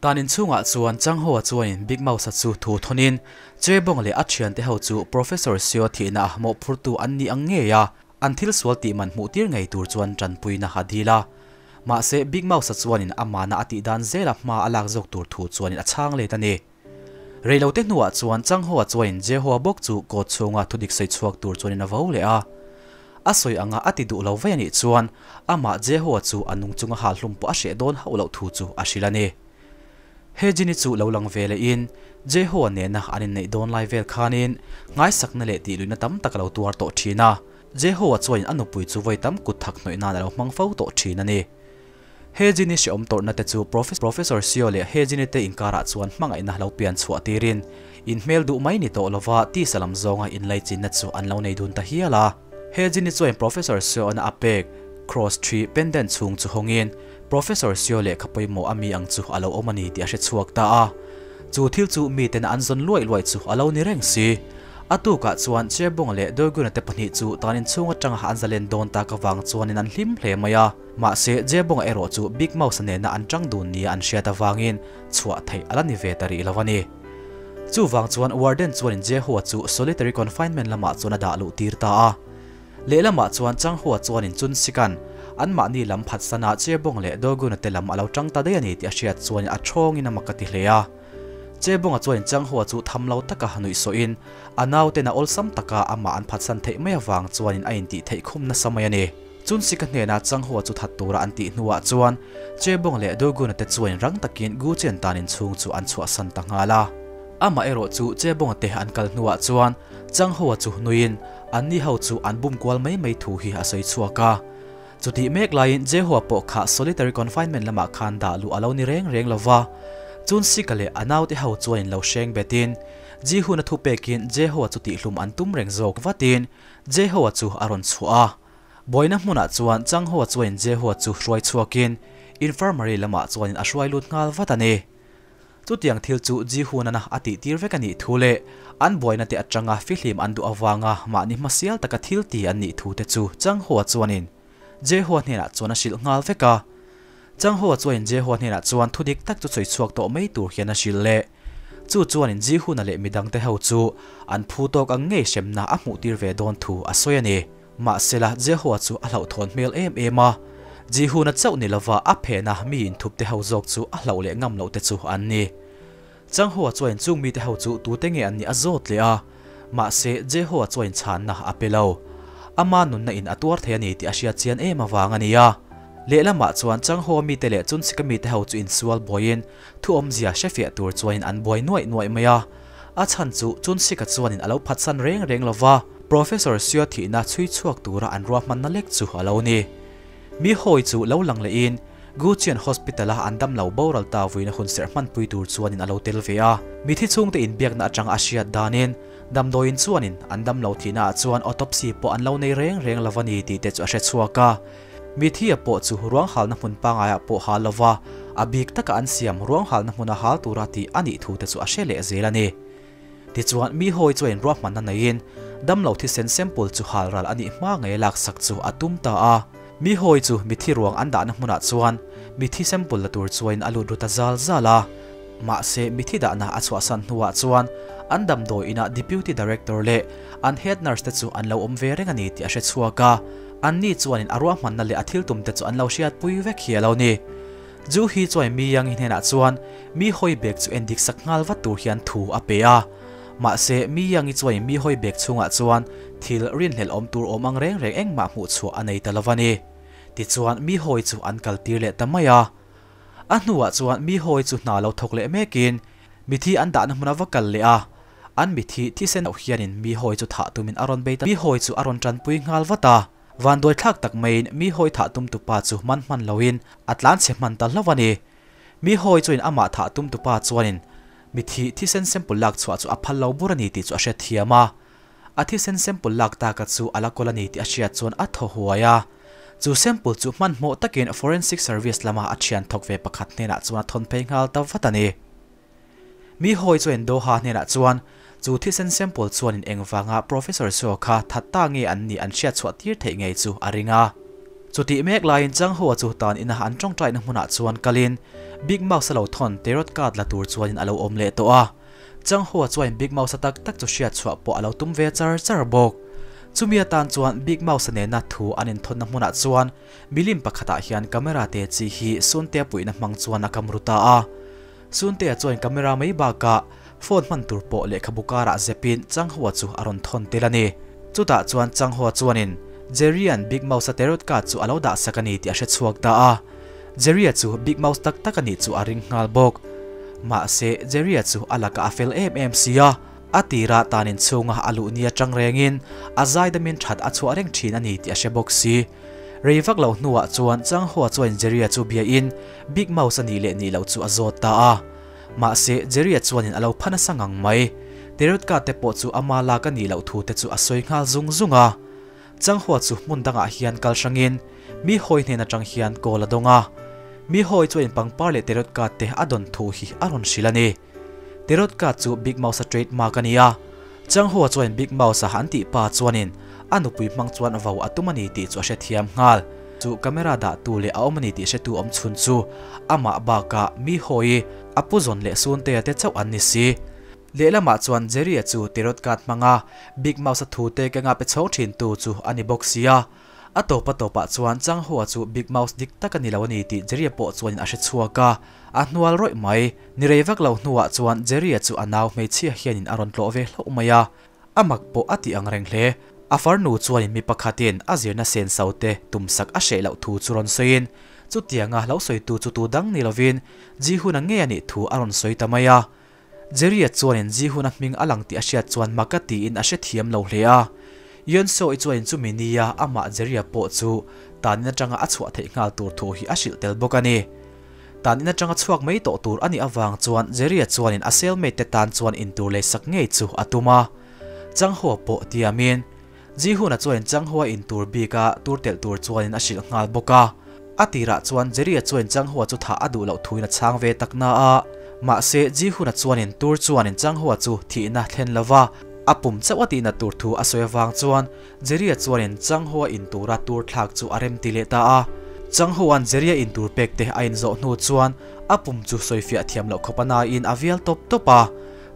Tanin chungah chuan Changho-a chuanin Big Mouse-a chu thu thawnin Chebong leh a thiante ho chu Professor Seo thihna a mawhphurtu an ni ang ngei a, an thil sual tih man hmuh tir ngei tur chuan tanpuina a dil a. Mahse Big Mouse-a chuanin amahna a tih dan zela hma a lak zawk tur thu chuanin a chhang let a ni. Reilote hnuah chuan Changho-a chuanin Jeho-a bawk chu kawt chhunga thudik sawi chhuak tur chuanin a vo leh a. A sawi anga a ti duh lo vei a nih chuan amah Jeho-a chu a nung chunga hal hlum pawh a hreh dawn hauh loh thu chu a hrilh a ni. He Jin-i chu lo lang ve lehin Jeho-a nena an inneih dawn lai vel khanin ngaisakna leh tihluihna tam tak a lo tuar tawh thin a. Jeho-a chuanin a nupui chu vawi tam kut thak hnawih nan a lo hmang fo tawh thin a ni. He Jin-i hrehawm tawrhna te chu Professor Seo leh He Jin-i te inkarah chuan hmangaihna lo pian chhuah tirin inhmel duh mai ni tawh lova tisa lam zawnga inlaichinna chu an lo nei dun ta hial a. He Jin-i chuanin Professor Seo-na a pek cross thi pendant chhung chu hawngin Professor Seo lehkha pawimawh a mi ang chu a lo awm a ni tih a hre chhuak ta a. Chu thil chu miten an zawn luaih luaih chu a lo ni reng si. A tukah chuan Chebong leh Doiguna te pahnih chu tan inchhung atanga an zalen dawn tak avang chuanin an hlim hle mai a. Mahse Jebonga erawh chu Big Mouse nena an tang dun nia an hriat avangin chhuah theih a la ni ve ta rih lo a ni. Chuvang chuan Warden chuanin Jehua chu solitary confinement lamah chuan a dah luh tir ta a. Lehlamah chuan Changhua chuanin Chunsikan anmahni lam phatsana Chebong leh Doguna te lam a lo tang ta daih a ni tih a hriat chuanin a thawngin a mak a ti hle a. Chebonga chuanin Changhua chu tham lo taka nuih sawhin a nauten a awlsam taka amah an phatsan theih mai avang chuanin a intih theih khum nasa mai a ni. Chunsika hnena Changhua chu that tura an tih hnuah chuan Chebong leh Doguna te chuanin rang takin Guchen tanin chhung chu an chhuahsan ta nghal a. Amah erawh chu Chebonga te an kal hnuah chuan Changhua chu nuiin an ni ho chu an bum kual mai mai thu hi a sawi chhuak a. Chuti mek laiin Jehua pawh kha solitary confinement lamah khan dah lu a lo ni reng reng lova. Chunsika leh a naute ho chuanin lo hreng betin Jihuna thu pekin Jehua chu tihhlum an tum reng zawk vatin Jehua chu a rawn chhuah a. Boina hmunah chuan Changhua chuanin Jehua chu hruai chhuakin infirmary lamah chuanin a hruai lut nghal vat a ni. Chutiang thil chu Jihuna na a tih tir vek a nih thu leh an buaina te atanga fihlim an duh awanga mahni hmasial taka thil ti an nih thu te chu Changhua chuanin Jehua hnenah chuan a hrilh nghal vek a. Changhua chuanin Jehua hnenah chuan thudik tak chu sawi chhuak tawh mai tur hian a hrilh leh. Chu chuanin Jihuna leh midang te ho chu an phu tawk ang ngei hremna a hmuh tir ve dawn thu a sawi a ni. Mahsela Jehua chu a hlauh thawn hmel em em a. Jihuna chauh ni lova a phena mi inthup te ho zawk chu a hlauh leh ngam loh te chu an ni. Changhua chuanin chung mi te ho chu tute nge an ni a zawt leh a. Mahse Jehua chuanin chhanna a pe lo. Ama nunna in a tuar thei a ni tih a hriat chian em awang a ni a. Lehlamah chuan Changhua mi te leh Chunsika mi te ho chu insual buaiin thu awmzia hrefiah tur chuanin an buai nuaih nuaih mai a. A chhan chu Chunsika chuanin a lo phatsan reng reng lova Professor Seo thihna chhui chhuak tura an ruahmanna lek chu a lo ni. Mi hawi chu lo lang lehin Guchian Hospital a an dam lo boral ta vuina hun serh hmanpui tur chuanin a lo tel ve a. Mi thi chhungte inbiakna atanga a hriat danin damdawiin chuanin an dam lo thihna ah chuan autopsy pawh an lo nei reng reng lova ni tih te chu a hre chhuak a. Mi thi a pawh chu ruang halna hmun pangai ah pawh hal lova a bik taka an siam ruang halna hmuna hal tura tih a nih thu te chu a hre leh zel a ni. Tichuan mi hawi chuanin ruahmanna neiin dam lo thi sen sample chu hal ral a nih hma ngei lak sak chu a tum ta a. Mi hawi chu mi thi ruang an dahna hmunah chuan mi thi sample la tur chuanin a lut ru ta zal zal a. Mahse mi thi dahna a chhuahsan hnuah chuan an damdawi inah deputy director leh an head nurse te chu an lo awm ve reng a ni tih a hre chhuak a. An ni chuanin a ruahmanna leh a thil tum te chu an lo hriat pui vek hi a lo ni. Chu hi chuanin mi yang hnenah chuan mi hawi bag chu endik sak nghal vat tur hian thu a pe a. Mahse mi yang chuanin mi hawi bag chhungah chuan thil rinhlelh awm tur awm ang reng reng engmah hmuh chhuah a nei ta lova ni. Tichuan mi hawi chu an kal tir leh ta mai a. A hnuah chuan mi hawi chu hna lo thawk leh mekin mi thi an dahna hmuna va kal leh a. An mi thi thi sen loh hianin mi hawi chu thah tumin a rawn bei ta. Mi hawi chu a rawn tanpui nghal vat a. Van duai thlak tak maiin mi hawi thah tum tupa chu man hman loin a tlan chhe hman ta hlauh a ni. Mi hawi chuin amah thah tum tupa chuanin mi thi thi sen sample lak chhuah chu a phal lo bur a ni tih chu a hre thiam a. A thi sen sample lak taka chu a la kawl a ni tih a hriat chuan a thaw huai a. Chu sample chu hman hmawh takin forensic service lama a thian thawk ve pakhat hnenah chuan a thawn phei nghal ta vat a ni. Mi hawi chuanin Doha hnenah chuan chu thi sen sample chuanin engwanga Professor Seo kha that ta nge an ni an hriat chhuah tir theih ngei chu a ring a. Chuti mek laiin Changhua chu tan ina an tawngtaina hmunah chuan kalin Big Mouse a lo thawn tarot card la tur chuanin a lo awm leh tawh a. Chang Hoa chuanin Big Mouse a tak tak chu hriat chhuah pawh a lo tum ve char char bawk. Chumi atan chuan Big Mouse a nena thu an inthawnna hmunah chuan milim pakhatah hian camera te chi hi Suntea puihna hmang chuan a kam ru ta a. Suntea chuan camera mai bakah phone hman tur pawh lehkhabu karah zepin Chang Hoa chu a rawn thawn tel a ni. Chutah chuan Chang Hoa chuanin Jerry-a'n Big Mouse-a tarot card chu a lo dah sak a ni tih a hre chhuak ta a. Jerry-a chu Big Mouse tak tak a nih chu a ring nghal bawk. Mahse, Jerry-a chu a lakah a fel em em si a, a tira tan inchhunga a luh ni atang rengin a zaidamin that a chhuah reng thin a ni tih a hre bawk si. Rei vak lo hnuah chuan Chang Hoa chuan Jerry-a chu biain Big Mouse a nih leh nih loh chu a zawt ta a. Mahse, Jerry-a chuanin a lo pha nasa ngang mai. Tarot card te pawh chu ama lak a nih loh thu te chu a sawi nghal zung zung a. Changhua chu hmun dangah hian kal hrangin mi hawi hnen atang hian call a dawng a. Mi hawi chuan pangpar leh tarot card te a dawn thu hi a rawn hrilh a ni. Tarot card chu Big Mouse-a trademark a ni a. Changhua chuan Big Mouse-a an tih pa chuanin a nupui hmang chuan vo a tum a ni tih chu a hrethiam nghal. Chu camera dahtu leh a awm a ni tih hretu awm chhun chu amah bakah mi hawi a pu zawn leh Suntea te chauh an ni si. Lehlamah chuan Jerry-a chu tarot card hmanga Big Mouse-a thute kenga pe chhawng thintu chu a ni bawk sia. A tawpa tawpah chuan Chang Hoa chu Big Mouse dik tak a ni lo a ni tih Jerry-a pawh chuanin a hre chhuak a, a hnual rawih mai. Ni rei vak lo hnuah chuan Jerry-a chu a nau hmeichhia hianin a rawn tlawh ve hlauh mai a, a mak pawh a tih ang reng hle. A farnu chuanin mi pakhatin a zirna senso te tumsak a hreh loh thu chu rawn sawiin, chutianga lo sawitu chu tu dang ni lovin Ji-hun-a ngei a nih thu a rawn sawi ta mai a. Jerry-a chuanin Ji-hun-a hming a lang tih a hriat chuan mak a tiin a hrethiam lo hle a. Yeon-seo-i chuanin chumi nia amah Jerry-a pawh chu tanin atanga a chhuah theih nghal tur thu hi a hrilh tel bawk a ni. Tanin atanga chhuak mai tawh tur a nih avang chuan Jerry-a chuanin a cellmate te tan chuan intur leisak ngei chu a tum a. Chang-hoa pawh tiamin Ji-hun-a chuanin Chang-hoa intur bika tur telh tur chuanin a hrilh nghal bawk a. A tirah chuan Jerry-a chuanin Chang-hoa chu thah a duh loh thuin a chhang ve tak na a. Mahse, Ji-hun-a chuanin tur chuanin Chang-hoa chu thihna thlen lova a pum chauh a tihna tur thu a sawi avang chuan Jerry-a chuanin Chang-hoa intura tur thlak chu a rem ti leh ta a. Chang-hoa'n Jerry-a intur pek te a inzawh hnu chuan a pum chu sawifiah thiam loh khawp a nain a vial tawp tawp a.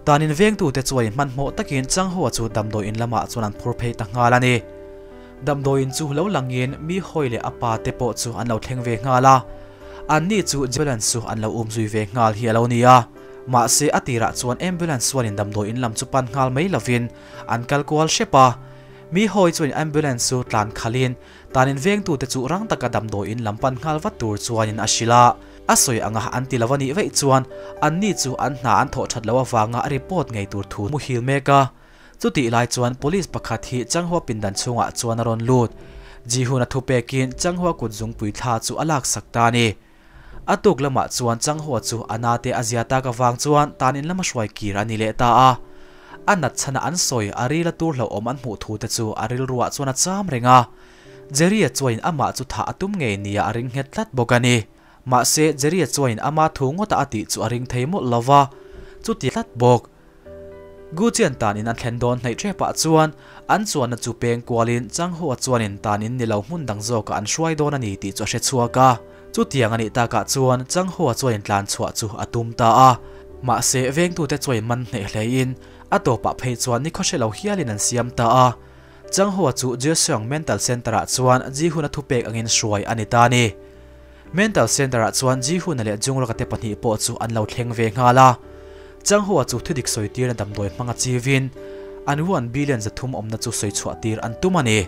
Tanin vengtute chuanin hmanhmawh takin Changhoa chu damdawiin lamah chuan an phur phei ta nghal a ni. Damdawiin chu lo langin mi hawi leh a pa te pawh chu an lo thleng ve nghal a. Anni chu ambulance chu an lo um zui ve nghal hi a lo ni a. Mahse a tirah chuan ambulance chuanin damdawiin lam chu pan nghal mai lovin an kal kual hrep a. Mi hawi chuanin ambulance chu tlan khalhin Tanin vengtute chu rang taka damdawiin lam pan nghal vat tur chuanin a hrilh a. A sawi anga an ti lo a nih vaih chuan anni chu an hna an thawh that loh avanga a report ngei tur thu muhil mek a. Chutih lai chuan police pakhat hi Changhua pindan chhungah chuan a rawn lut. Ji-hun a thupekin Changhua kut zungpui thla chu a laksak ta a ni. A tuk lamah chuan Changhua chu a nate a zia tak avang chuan tanin lama hruai kir a ni leh ta a. A nat chhana an sawi a ril a tur hlauhawm an hmuh thu te chu a rilruah chuan a cham reng a. Jerry-a chuanin amah chu thah a tum ngei nia a ring nghet tlat bawk a ni. Mahse, Jerry-a chuanin ama thu ngawta a tih chu a ring thei mawlh lo va, chuti tlat bawk. Gucci-an tanin an thlen dawn hnaih ṭepah chuan an chuanna chu peng kualin Changho-a chuanin tanin ni lo hmun dang zawkah an hruai dawn a ni tih chu a hre chhuak a. Chutiang a nih takah chuan Changho-a chuanin tlan chhuah chu a tum ta a. Mahse, vengtute chuanin man hneh hlein a tawpah phei chuan ni khawhre lo hialin an siam ta a. Changho-a chu Jeoseong Mental Center-ah chuan Ji-hun-a thupek angin hruai a ni ta a ni. Mental Center-ah chuan Ji-hun-a leh Jungraka te pahnih pawh chu an lo thleng ve nghal a. Changho-a chu thudik sawi tirna damdawi hmanga chivin an 1 billion 300 awmna chu sawi chhuah tir an tum a ni.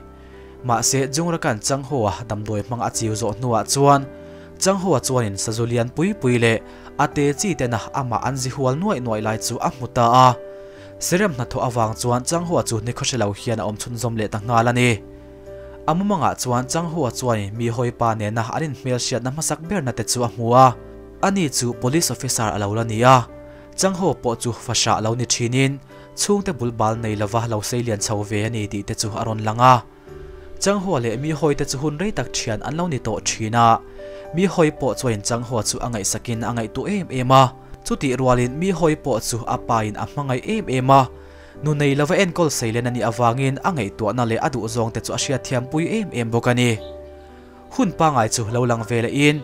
Mahse, Jungraka'n Changho-a damdawi hmanga a chiu zawh hnuah chuan Changho-a chuanin sazu lian pui pui leh a te chi tena amah an zi hual nuaih nuaih lai chu a hmu ta a. Serem hnathawh avang chuan Changho-a chu ni khawhre lo hian a awm chhunzawm leh ta nghal a ni. A mumangah chuan Changhua chuanin mi hawipa nena an inhmelhriatna hmasak berna te chu a hmu a. Ani chu police officer a lo la ni a. Changhua pawh chu fahrah lo ni thinin chhungte bul bal nei lova lo sei lian chho ve a ni tih te chu a rawn lang a. Changhua leh mi hawite chu hun rei tak thian an lo ni tawh thin a. Mi hawi pawh chuanin Changhua chu a ngaihsakin a ngaihtuah em em a. Chutih rualin mi hawi pawh chu a pain a hmangaih em em a. Nu nei lova enkawl seilen a nih avangin a ngaihtuahna leh a duhzawngte chu a hriatthiampui em em bawk a ni. Hun pangai chu lo lang ve lehin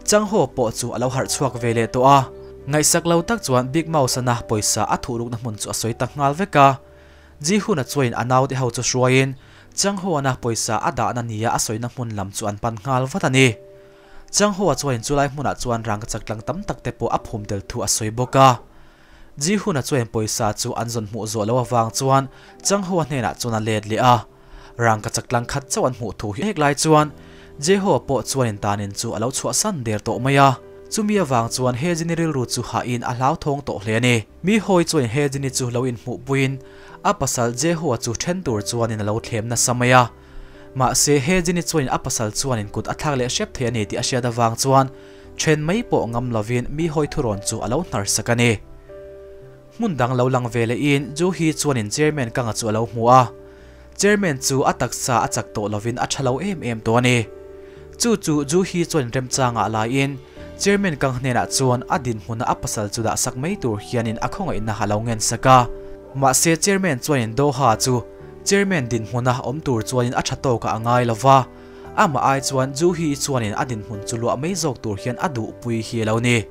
Chang Ho pawh chu a lo harh chhuak ve leh tawh a. Ngaihsak lo tak chuan Big Mouse-a na pawisa a thuhrukna hmun chu a sawi ta nghal vek a. Ji Hun-a chuain a naute ho chu hruaiin Chang Ho-ana pawisa a dahna nia a sawina hmun lam chu an pan nghal vat a ni. Chang Ho-a chuain chulai hmunah chuan rangkachak tlang tam tak te pawh a phum tel thu a sawi bawk a. Ji Hun-a chuain pawisa chu an zawn hmuh zawh loh avang chuan Chang Ho-a hnenah chuan a let leh a. Rangkachak tlang khat chauh an hmuh thu hi hek lai chuan Jeho pawh chuanin tanin chu a lo chhuahsan der tawh mai a. Chumi avang chuan Hejini rilru chu hahin a hlauthawng tawh hle a ni. Mi hawi chuanin Hejini chu lo inhmuhpuiin a pasal Jeho chu then tur chuanin a lo thlem nasa mai a. Mahse Hejini chuanin a pasal chuanin kut a thlak leh hrep thei a ni tih a hriat avang chuan then mai pawh ngam lovin mi hawi thurawn chu a lo hnar sak a ni. Hmun dang lo lang ve lehin Juhi chuanin Chairman Kanga chu a lo hmu a. Chairman chu a taksa a chak tawh lovin a tha lo em em tawh a ni. Chu chu Juhi chuanin remchangah laiin Chairman Kang hnenah chuan a dinhmuna a pasal chu dah sak mai tur hianin a khawngaihna a lo ngen sak a. Mahse Chairman chuanin Doha chu Chairman dinhmuna awm tur chuanin a tha tawkah a ngai lo va, amah ai chuan Juhi chuanin a dinhmun chu luah mai zawk tur hian a duhpui hi a lo ni.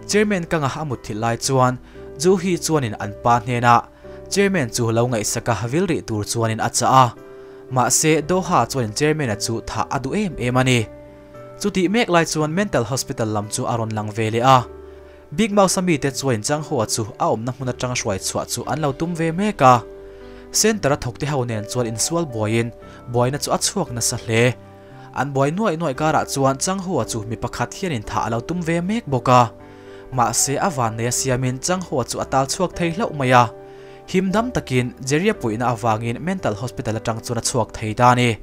Chairman Kanga a mutthilh lai chuan Juhi chuanin an pa hnenah Chairman chu lo ngaihsak a vil rih tur chuanin a chah a. Mahse Doha chuanin Chairman-a chu thah a duh em em a ni. Chutih mek lai chuan Mental Hospital lam chu a rawn lang ve leh a. Big Mouse-a mite chuanin Changhoa chu a awmna hmun atanga hruai chhuah chu an lo tum ve mek a. Centre-a thawkte ho nen chuan insual buaiin buaina chu a chhuak nasa hle. An buai nuaih nuaih karah chuan Changhua chu mi pakhat hianin thah a lo tum ve mek bawk a. Mahse a vannei a siamin Changhua chu a tal chhuak thei hlauh mai a. Him dam takin Jerry-a puihna avangin Mental Hospital atang chuan a chhuak thei ta a ni.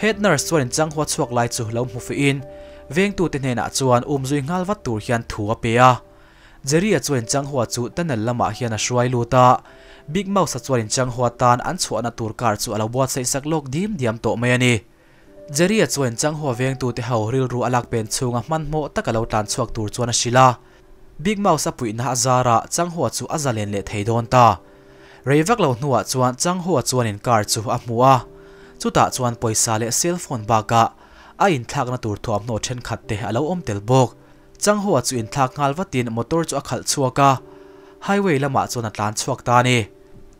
Head nurse chuanin Changhua chhuak lai chu lo hmu fihin vengtute hnenah chuan umzui nghal vat tur hian thu a pe a. Jerry-a chuanin Changhua chu tunnel lamah hian a hruai lut a. Big Mouse-a chuanin Changhua tan an chhuahna tur car chu a lo buatsaih sak lawk dim diam tawh mai a ni. Jerry-a chuanin Changhua vengtute ho rilru a lak pen chhunga hmanhmawh taka lo tlan chhuak tur chuan a hrilh a. Big Mouse-a puihna a zarah Changhua chu a zalen leh thei dawn ta. Rei vak lo hnuah chuan Changhua chuanin car chu a hmu a. Chutah chuan pawisa leh cellphone bakah a inthlakna tur thuamhnaw thenkhat te a lo awm tel bawk. Changhua chu inthlak nghal vatin motor chu a khalh chhuak a, highway lamah chuan a tlan chhuak ta a ni.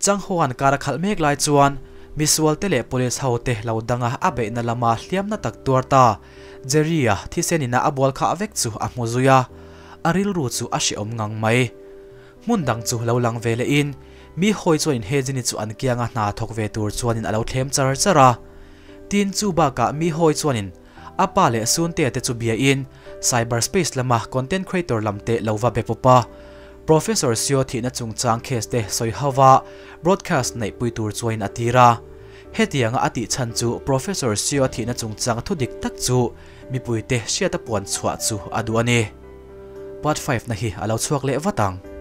Changhua'n car a khalh mek lai chuan misual te leh police ho te lo danga a beihna lama hliamna tak tuar ta Jerry-a thisen ina a bual khah vek chu a hmu zui a, a rilru chu a hrehawm ngang mai. Hmun dang chu lo lang ve lehin mi hawi chuanin Hejini chu an kianga hna thawk ve tur chuanin a lo thlem char char a. Tin, chu bakah mi hawi chuanin A pa leh Suntea te chu bia in cyberspace lama content creator lam te lo va be pawp a. Professor Seo thihna chungchang case te sawi ho va broadcast neih pui tur chuain a tir a. Hetianga a tih chhan chu Professor Seo thihna chungchang thu dik tak chu mipui te hriata puan chhuah chu a duh a ni. Part 5 na hi a lo chhuak leh vat ang.